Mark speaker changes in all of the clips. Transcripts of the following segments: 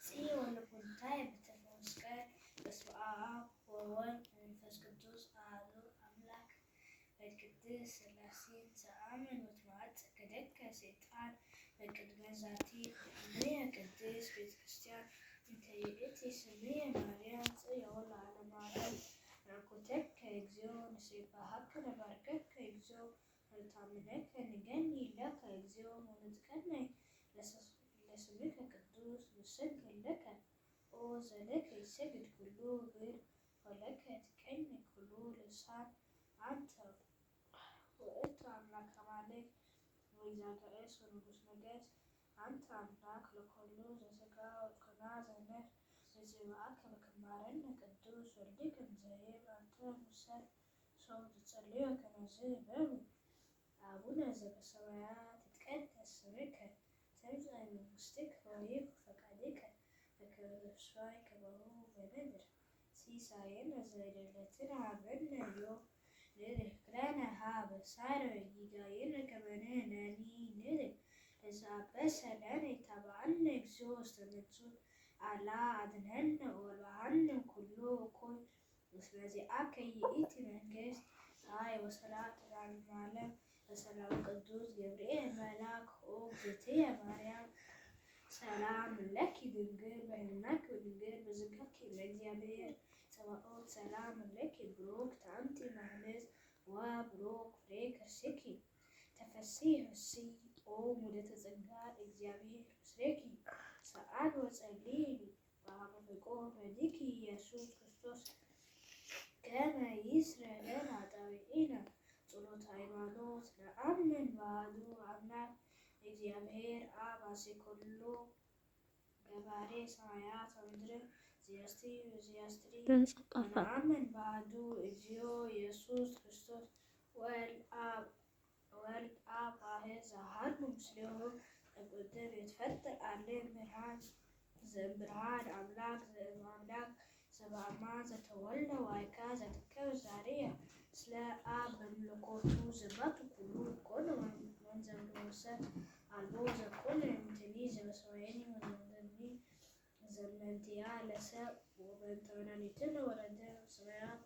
Speaker 1: ወለኩንታይ በትረ መስቀል። በስመ አብ ወወልድ ወመንፈስ ቅዱስ አሐዱ አምላክ። በቅድስት ሥላሴ ዘአምን ወትመዓት ክደከ ሰይጣን በቅድመ ዛቲ እምየ ቅድስት ቤተ ክርስቲያን እንተ ይእቲ ስምየ ማርያም ጽዮን ለዓለመ ዓለም። ናኩተከ እግዚኦ ንሴብሐከ ንባርከከ እግዚኦ ወንታምነከ ንገኒ ለከ እግዚኦ ወንትቀነይ ለስምከ ቅዱስ ንሰግድ ለከ። ኦ ዘለከ ይሰግድ ኩሉ እግር ወለከ ትቀኝ ኩሉ ልሳን። አንተ ውእቱ አምላከ አማልክት ወይዛ ገእስ ወንጉሠ ነገሥት። አንተ አምላክ ለኩሉ ዘሥጋ ወኮና ዘነፍስ ወዘበአከ በከመ ቅዱስ ወልድከ እምዘይብ አንተ ሙሰ ሰው ትጸልዮ ከመዝ በሉ። አቡነ ዘበሰማያት ይትቀደስ ስምከ ትምጻእ መንግሥትከ ወይኩን ፈቃድከ በከመ በሰማይ ከማሁ በምድር። ሲሳየነ ዘለለዕለትነ ሀበነ ዮም ንኅድግ ለነ ሀበሳነ ወጌጋየነ ከመ ንሕነኒ ንኅድግ ለዘአበሰ ለነ ኢታብአነ እግዚኦ ውስተ መንሱት አላ አድኅነነ ወባልሐነ እምኩሉ እኩይ እስመ ዚአከ ይእቲ መንግሥት ኃይል ወስብሐት ለዓለመ ዓለም። በሰላም ቅዱስ ገብርኤል መልአክ ኦ እግዝእትየ ማርያም ሰላም ለኪ ድንግል በሕሊናኪ ወድንግል በሥጋኪ ለእግዚአብሔር ጸባኦት ሰላም ለኪ ብሩክት አንቲ እምአንስት ወቡሩክ ፍሬ ከርሥኪ። ተፈሥሒ ፍሥሕት ኦ ምልዕተ ጸጋ እግዚአብሔር ምስሌኪ ሰአሊ ወጸልዪ በኀበ ፍቁር ወልድኪ ኢየሱስ ክርስቶስ ከመ ይስረይ ለነ ኃጣውኢነ። ጸሎተ ሃይማኖት። ነአምን በአሐዱ አምላክ እግዚአብሔር አብ አሴ ኩሉ ገባሬ ሰማያት ወምድር ዘያስተርኢ ወዘኢያስተርኢ።
Speaker 2: ድምፁ ጠፋ።
Speaker 1: ወነአምን በአሐዱ እግዚኦ ኢየሱስ ክርስቶስ ወልድ አብ ዋሕድ ዘአሐዱ ምስሌሁ እምቅድም ይትፈጠር ዓለም ብርሃን ዘእምብርሃን አምላክ ዘእምአምላክ ዘበአማን ዘተወልደ ዋይካ ዘትከብ ዛሬየ ስለ አብ በመለኮቱ ዘባቱ ኩሉ ኮነ ወንዘብሎሰ አልቦ ዘኮነ እምትኒ ዘበሰማይኒ ወዘምድርኒ ዘእምእንቲአ ለሰብእ ወበእንተ መድኃኒትነ ወረደ እምሰማያት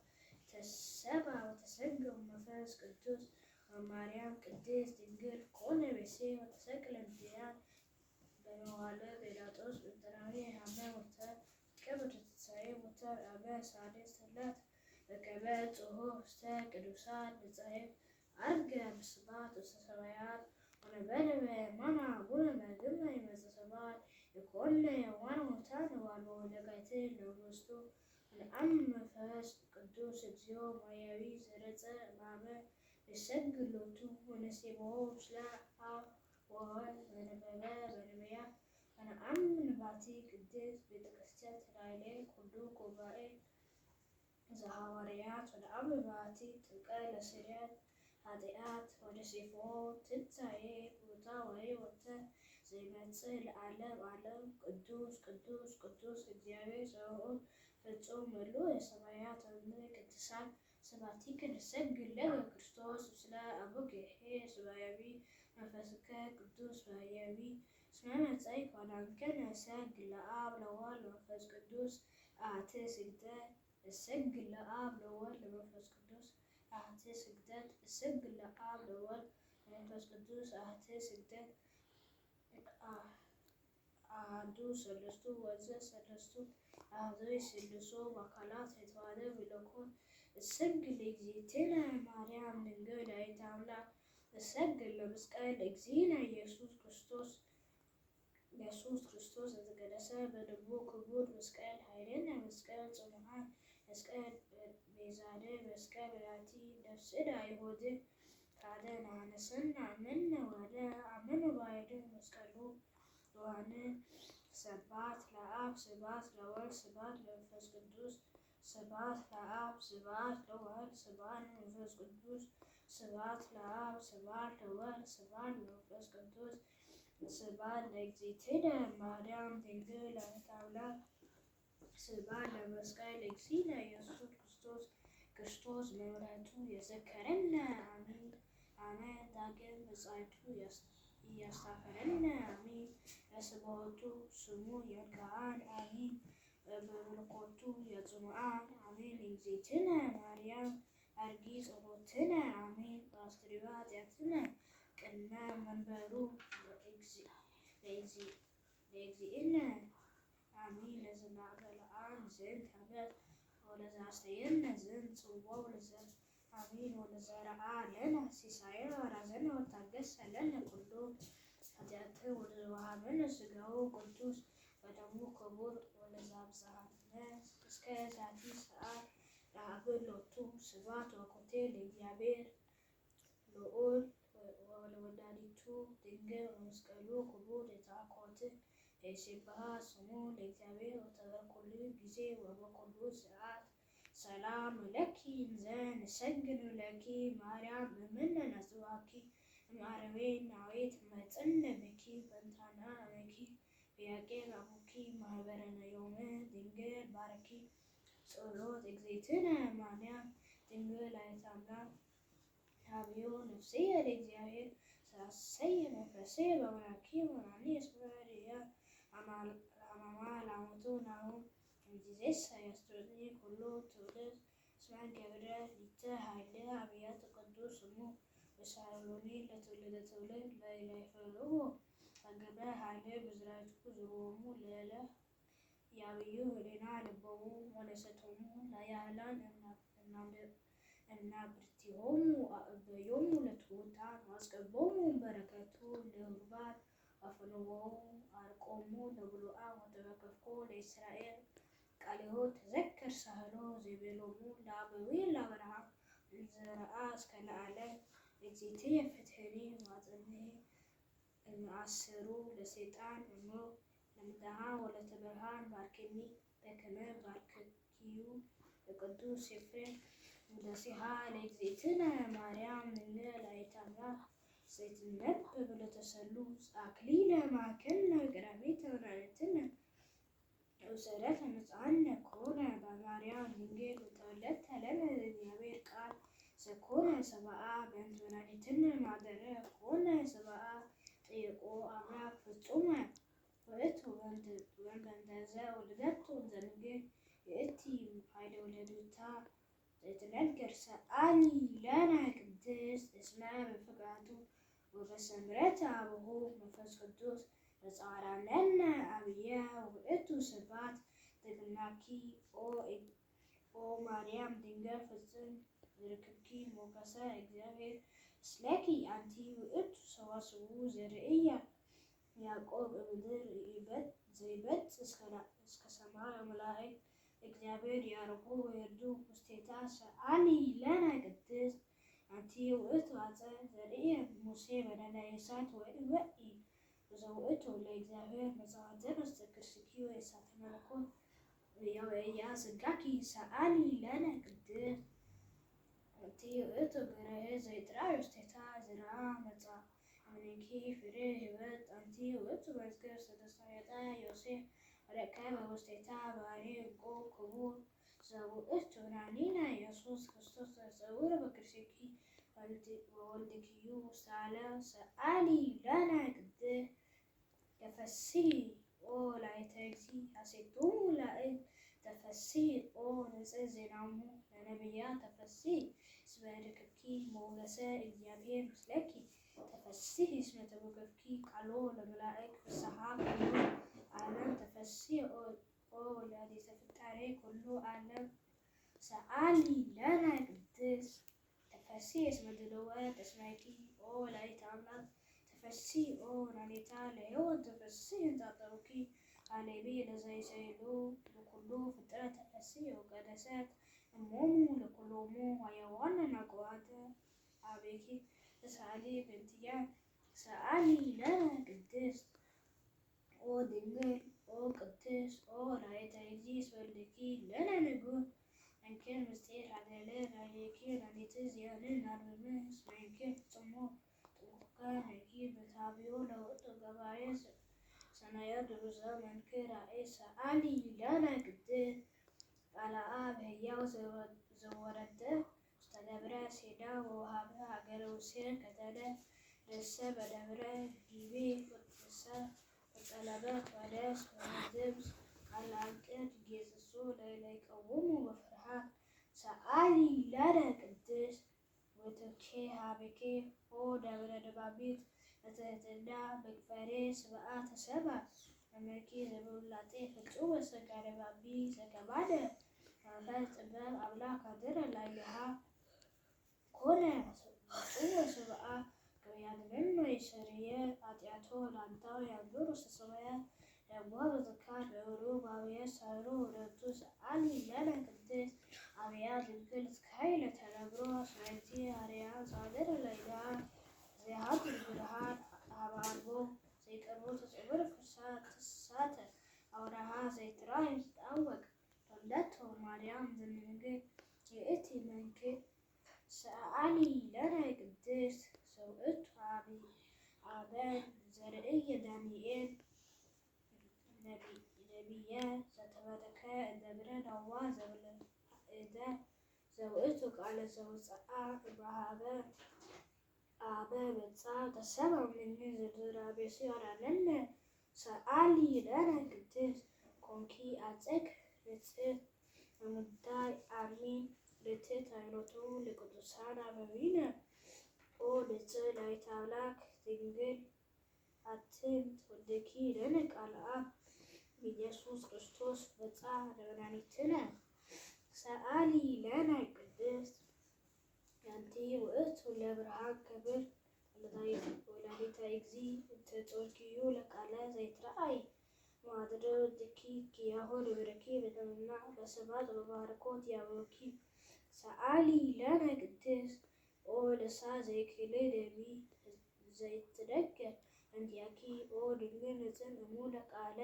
Speaker 1: ተሰብአ ወተሰገወ እመንፈስ ቅዱስ ወማርያም ቅድስት ድንግል ኮነ ብእሴ ወተሰቅለ እምቲአነ በመዋዕለ ጲላጦስ ጴንጠናዊ ሐመ ሞተ ቀብር ትንሣኤ ሙታን አመ ሳልስት ዕለት በከመ ጽሑፍ ውስተ ቅዱሳን መጻሕፍት ዐርገ በስብሐት ውስተ ሰማያት ወነበረ በየማነ አቡነ መግብነ ይመጽእ ስብሐት ይኮነ ሕያዋነ ወሙታነ ወአልቦ ለጋይትል ለመንግሥቱ። ወነአምን መንፈስ ቅዱስ እግዚኦ ማያዊ ዘረጸ እማመ ንሰግድ ሎቱ ወንሴብሖ ምስለ አብ ወወልድ ዘነበበ በነቢያት። ወነአምን ባቲ ቅድስት ቤተ ክርስቲያን ተላዕለ ኩሉ ጉባኤ ዘሐዋርያት። ወነአምን ባቲ ጥምቀት ለስርየተ ኃጢአት ወንሴፎ ትንሣኤ ሙታን ወሕይወተ ዘይመጽእ ለዓለመ ዓለም። ቅዱስ ቅዱስ ቅዱስ እግዚአብሔር ጸባኦት ፍጹም ምሉእ ሰማያት ወምድር ቅድሳት ስብሐቲከ ንሰግድ ለከ ክርስቶስ ምስለ አቡኪ ስባያዊ መንፈስከ ቅዱስ ባህያዊ እስመ መጻእከ ወአድኀንከነ። እሰግድ ለአብ ለወልድ ለመንፈስ ቅዱስ አሐቲ ስግደት። እሰግድ ለአብ ለወልድ ለመንፈስ ቅዱስ አሐቲ ስግደት። እሰግድ ለአብ ለወልድ ለመንፈስ ቅዱስ አሐቲ ስግደት። አሐዱ ሰለስቱ ወዘ ሰለስቱ አሐዱ ይስልሱ በአካላት የተዋሐደ መለኮት። እሰግድ ለእግዝእትነ ማርያም ድንግል ወላዲተ አምላክ። እሰግድ ለመስቀል እግዚእነ ኢየሱስ ክርስቶስ ኢየሱስ ክርስቶስ ዘተገለጸ በልቡ ክቡር መስቀል ኃይልነ መስቀል ጽኑዓን መስቀል ቤዛነ መስቀል መድኃኒተ ነፍስነ አይሁድ ካደ ናነስና አመነ ወለ አመኑ ባይድ መስቀሉ ዮሐን። ስብሐት ለአብ ስብሐት ለወልድ ስብሐት ለመንፈስ ቅዱስ። ስብሐት ለአብ ስብሐት ለወልድ ስብሐት ለመንፈስ ቅዱስ። ስብሐት ለአብ ስብሐት ለወልድ ስብሐት ለመንፈስ ቅዱስ። ስብሐት ለእግዝእትነ ማርያም ድንግል ወላዲተ አምላክ። ስብሐት ለመስቀል እግዚእነ ኢየሱስ ክርስቶስ ክርስቶስ በምሕረቱ የዘከረነ አሜን። አመ ዳግም ምጽአቱ ኢያስታፈረነ አሜን። ለስብሐቱ ስሙ የርግዓን አሜን። በምልኮቱ የጽኑዓን አሜን። እግዝእትነ ማርያም አርጊ ጸሎትነ አሜን። በአስተርእዮ ኃጢአትነ ቅድመ መንበሩ ለእግዚእነ አሜን። ለዘናበልዓን ዝንት ዓመት ወለዘአስተየነ ዝንት ጽዋ ወለዘ አሜን። ወለዘረአ ለነ ሲሳየ ወራዘነ ወታገሰ ለነ ኩሉ ኃጢአተ ወለዘወሀበነ ሥጋሁ ቅዱስ ወደሙ ክቡር ወለዘአብጽሐነ እስከ ዛቲ ሰዓት ለሀብእ ሎቱ ስብሐት ወኮቴ ለእግዚአብሔር ልዑል ወለወላዲቱ ድንግል ወለመስቀሉ ክቡር የተአኮት ይሴብሐ ስሙ ለእግዚአብሔር ወተበኩሉ ጊዜ ወበኩሉ ሰዓት። ሰላም ለኪ እንዘ ንሰግድ ለኪ ማርያም እምነ ነጽዋኪ እምአረዌ ናዌት መጽነ ብኪ በንታና አመኪ ኢያቄም አቡኪ ማህበረነ ዮም ድንግል ባርኪ ጸሎት እግዝእትነ ማርያም ድንግል አይታምላክ አብዮ ነፍስየ ለእግዚአብሔር ሳሰየ መንፈስየ በአምላኪ ወናኒ እስመ አማማ ላሞቱ ናሁ እምይእዜሰ ያስተርእይ ኩሉ ትውልድ እስመ ገብረ ሊተ ኃይለ አብያተ ቅዱስ ስሙ ወሳሎኒ ለትውልደ ትውልድ ለይፈርሁ በግብረ ኃይለ ብዝራይቱ ዝርዎሙ ለለ ያብዩ ህሊና ልቦሙ ወለሰቶሙ ለያህላን እናብርቲሆሙ አእበዮሙ ለትሑታን ወአስቀቦሙ በረከቱ ለሁርባን አፍንዎሙ አርቆሙ ለብሉዓን ወተበከፍኮ ለእስራኤል ቃልዮ ተዘክር ሳህሎ ዘይቤሎሙ ለአበዊ ለአብርሃም ዘርአ እስከ ለዓለም። እግዚእትየ ፍትሕኒ ዋጽንዒ እምአስሩ ለሰይጣን እሞ ለምድሃ ወለተ ብርሃን ባርኪኒ በከመ ባርክኪዩ ለቅዱስ ኤፍሬም። ውዳሴሃ ለእግዝእትነ ማርያም ድንግል አይተ አምላክ ዘይትነበብ ለተሰሉስ አክሊለ ማእከልነ ቀዳሚተ ወላዲትነ ውሰረተ ንጽሐነ ኮነ በማርያም ድንግል ወተወለድተ ለነ እግዚአብሔር ቃል ዘኮነ ሰብአ በእንተ ወላዲትነ ማደረ ኮነ ሰብአ ጠይቆ አምላክ ፍጹመ ውእቱ ወእምበእንተዘ ወለደቶ ዘድንግል ይእቲ ኃይለ ወለዱታ ዘይትነገር ሰአሊ ለነ ቅድስት እስመ በፍቅራቱ ወበስምረተ አቡሁ መንፈስ ቅዱስ በጻራነነ አብየ ውእቱ ስብሐት ደግናኪ ኦ ማርያም ድንግል ፍጽም ዝርክብኪ ሞገሰ እግዚአብሔር እስለኪ አንቲ ውእቱ ሰዋስዉ ዘርእየ ያዕቆብ እምድር ዘይበጽሕ እስከ ሰማይ ወመላእክት እግዚአብሔር ያርጉ ወይርዱ ውስቴታ ሰአሊ ለነ ቅድስት አንቲ ውእቱ አፀ ዘርእየ ሙሴ በደላይ እሳት ወኢ ዘውእቱ ለእግዚአብሔር መጽሐፈ ውስተ ክርስኪ ወእሳተ መለኮት ወእያ ስጋኪ ሰአሊ ለነ ቅድስት አንቲ ውእቱ ገረሄ ዘይጥራይ ውስቴታ ዝርአ መጻ እምኔኪ ፍሬ ሕይወት አንቲ ውእቱ መዝገብ ዘተሰየጠ ዮሴፍ ወረከበ ውስቴታ ባህሪ ዕንቁ ክቡር ዘውእቱ ናኒነ ኢየሱስ ክርስቶስ ዘጸውረ በክርስኪ ወወልድኪዩ ውስተ ዓለም ሰአሊ ለነ ቅድስት። ተፈሥሒ ኦ ላዕተ እግዚእ ሐሴቶሙ ላዕል ተፈሥሒ ኦ ንጽሕት ዜናሙ ለነቢያት ተፈሥሒ እስመ ርክብኪ ሞገሰ እግዚአብሔር ምስለኪ ተፈሥሒ እስመ ተወከፍኪ ቃሎ ለመላእክት ፍስሐ ኩሉ ዓለም ተፈሥሒ ኦ ወላዲተ ፍጣሬ ኩሉ ዓለም ሰአሊ ለነ ቅድስት። ተፈሥሒ እስመ ድልወት እስመኪ ኦ ወላዲተ አምላክ ተፈሥሒ ኦ ወላዲተ ለሕይወት ተፈሥሒ እንተ አለቢ ለዘይሰይሉ ለኩሉ ፍጥረት ተፈሥሒ ወቀደሰት እሞሙ ለኩሎሙ ሕያዋነ ናቁአተ አቤኪ ተሳሊ በእንቲአነ ሰአሊ ለነ ቅድስት። ኦ ድንግል ኦ ቅድስት ኦ ወላዲተ እግዚእ ወልድኪ ለነ ንጉሥ እንክር ምስጢር ሀገለ ላዕሌኪ ወላዲተ ዚአነ ናርምም እስመ እንክር ፍጹሞ ጥቡከ ነኪ በታብዮ ለውእቱ ገባሬ ሰናየ ድሩዘ መንክር ራእይ ሰአሊ ለነ ቅድስት። ቃለ አብ ሕያው ዘወረደ ውስተ ደብረ ሴዳ ወውሃበ ሀገረ ውሴር ከተለ ርእሰ በደብረ ጊቤ ቅድስተ ወጸለበት ወደስ ወድምፅ ቃላቅድ ጌጽሱ ለይቀውሙ በፍርሃት ሰአሊ ለነ ቅድስት ወትብኬ ሀቤኬ ኦ ደብረ ደባቢት በትሕትና በግፈሬ ስብዓተ ሰብአ አመኪ ዘበውላጤ ፍጹም ሥጋ ደባቢ ዘገባደ መንፈስ ጥበብ አምላክ አድረ ላዕሌሃ ኮነ ፍጹመ ስብዓ ያድነኖ ይሰርየ ኃጢአቶ ላንታው ያንብር ውስተ ሰማያት ለእጓለ ዘካር ለብሩ ባብየ ሳሩ ወለቱ ሰአሊ ለነ ቅድስት አብያ ድንግል እስከ ተነግሮ ስመቲ አርያ ጻድር ለይዳ ዘይሃብር ብርሃን አባልቦ ዘይቀርቦ ተጽብር ፍሳተ አውራሃ ዘይትራይ ዝጣወቅ ወለቶ ማርያም ዘምንግል ይእቲ መንክር ሰአሊ ለነ ቅድስት ሰውእቱ አበን ዘርእየ ዳንኤል ነቢየ ዘተበተከ ደብረ ዳዋ ዘብልዕደ ዘውእቱ ቃለ ዘውፅአ እምኀበ አበ መጻ ተሰብአ እምኔ ዝርዝር አቤሱ ያዳነነ ሰአሊ ለነ ቅድስት ኮንኪ አጸግ ንጽሕት እሙዳይ አሚን ርትዕት ሃይማኖቱ ለቅዱሳን አበዊነ ኦ ንጽሕ ላይተ አምላክ ድንግል አትምት ወልድኪ ለነ ቃለ አብ ኢየሱስ ክርስቶስ በጻ ለመድኃኒትነ ሰአሊ ለነ ቅድስት ያንቲ ውእቱ ለብርሃን ክብር ወላዲተ እግዚእ እንተ ጾርኪዩ ለቃለ ዘይትረአይ ማድረ ወድኪ ኪያሁ ንብረኪ በደምና በስብሐት በባርኮት ያብኪ ሰአሊ ለነ ቅድስት ኦ ልሳ ዘይክል ደሚ ዘይትደገር እንቲአኪ ኦ ድንግል ንጽሕት እሙ ለቃለ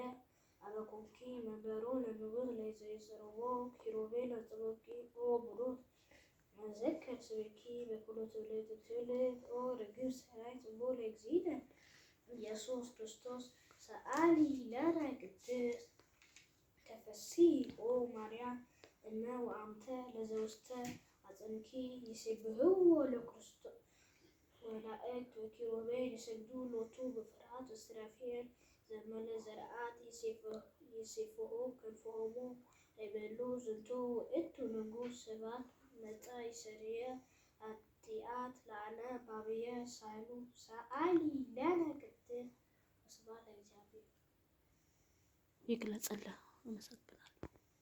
Speaker 1: አበኮንኪ መንበሮ ለንጉሥ ለዘይጽርዎ ኪሩቤል ወጽቡኪ ኦ ብሩክ መዘክር ስብኪ በኩሉ ትውልድ ትውልድ ኦ ርግብ ሰራይ ጽቡዕ ለእግዚእነ ኢየሱስ ክርስቶስ ሰአሊ ለነ ቅድስት ተፈሲ ኦ ማርያም እመ ወአምተ ለዘውስተ አጽንኪ ይሴብህዎ ለክርስቶስ ወላእክት ወኪሩቤል ይሰግዱ ሎቱ በፍርሃት ወስራፌል ዘመነ ዘርአት ይሴፍሖ ክንፎሆሙ ይበሉ ዝንቱ ውእቱ ንጉሥ ስብሐት መጻ ይሰርየ ኃጢአት ለዓለም ባብየ ሳይሉ ሰአሊ ለነ ቅድስት ወስብሐት ለእግዚአብሔር።
Speaker 2: ይግለጽልህ። አመሰግናለሁ።